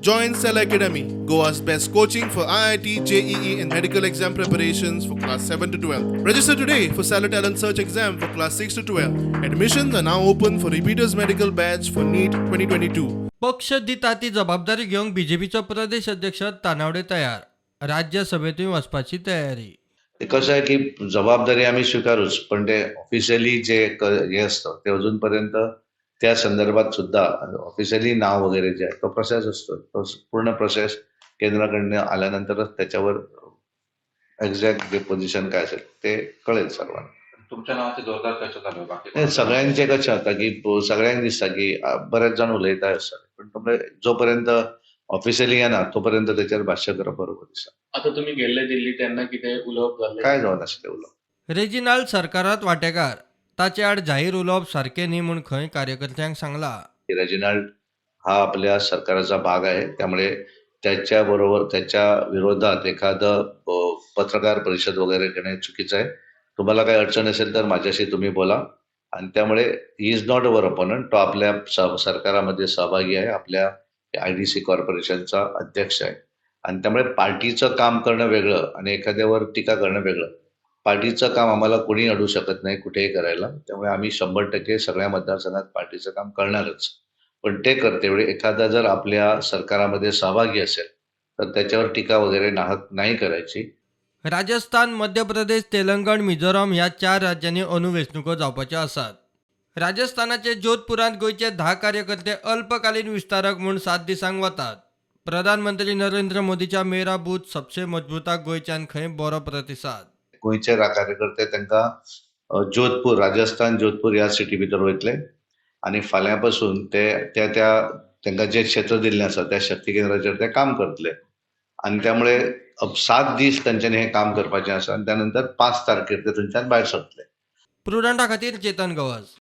Join Cell Academy, Goa's best coaching for IIT, JEE, and medical exam preparations for class 7 to 12. Register today for Stellar Talent Search exam for class 6 to 12. Admissions are now open for repeaters medical batch for NEET 2022. पक्ष दिता ती जबाबदारी घेवंक बीजेपीचो प्रदेश अध्यक्ष तानावडे तयार. राज्यसभेंतूय वचपाची तयारी. ते कसं आहे की जबाबदारी आम्ही स्वीकारूच, पण ते ऑफिशियली जे हे असतं ते अजूनपर्यंत त्या संदर्भात सुद्धा ऑफिशियली नाव वगैरे जे आहे तो प्रोसेस असतो, तो पूर्ण प्रोसेस केंद्राकडनं आल्यानंतरच त्याच्यावर एक्झॅक्ट जे पोझिशन काय असेल ते कळेल सर्वांना. तुमच्या नावाची जोरदार चर्चा चालू आहे, बाकी नाही, सगळ्यांचे कशें जाता की सगळ्यांक दिसता की बरेच जाण उलयता आसता, पण तो जोपर्यंत ऑफिशियली येना तोपर्यंत त्याचेर भाश्य करप बरोबर दिसता. आता तुम्ही गेल्ले दिल्ली, तेन्ना कितें उलोवप जालें? काय जावनासलें उलोवप. रेजिनाल्ड सरकारात वांटेकार, ताचे आड जाहीर उलोवप सारकें न्ही म्हूण खंय कार्यकर्त्यांक सांगला. की रेजिनाल्ड हा आपल्या सरकाराचा भाग आहे, त्यामुळे त्याच्याबरोबर त्याच्या विरोधात एखादं पत्रकार परिषद वगैरे घेणे चुकीचं आहे. तुम्हाला काही अडचण असेल तर माझ्याशी तुम्ही बोला आणि त्यामुळे he is not our opponent. तो आपल्या सरकारामध्ये सहभागी आहे, आपल्या आयडीसी कॉर्पोरेशनचा अध्यक्ष आहे आणि त्यामुळे पार्टीचं काम करणं वेगळं आणि एखाद्यावर टीका करणं वेगळं. पार्टीचं काम आम्हाला कोणी अडवू शकत नाही कुठेही करायला, त्यामुळे आम्ही 100% सगळ्या मतदारसंघात पार्टीचं काम करणारच. पण ते करतेवेळी एखादा जर आपल्या सरकारामध्ये सहभागी असेल तर त्याच्यावर टीका वगैरे नाहक नाही करायची. राजस्थान, मध्य प्रदेश, तेलंगण, मिझोराम ह्या 4 राज्यांनी अंदू वेंचणुको जावपाच्यो आसात. राजस्थानाचे जोधपुरांत गोंयचे 10 कार्यकर्ते अल्पकालीन विस्तारक म्हूण 7 दिसांक वतात. प्रधानमंत्री नरेंद्र मोदीच्या मेरा बूथ सबसे मजबूताक गोंयच्यान खंय बरो प्रतिसाद. गोंयचे कार्यकर्ते तांकां जोधपूर, राजस्थान जोधपूर ह्या सिटी भितर वयतले आनी फाल्यां पासून ते त्या त्या तांकां जें क्षेत्र दिल्लें आसा त्या शक्ती केंद्राचेर ते काम करतले आनी त्यामुळे 7 दीस तांच्यांनी हें काम करपाचें आसा आनी त्या नंतर 5 तारखेर ते थंयच्यान भायर सरतले. प्रुडंटा खातीर चेतन गवस.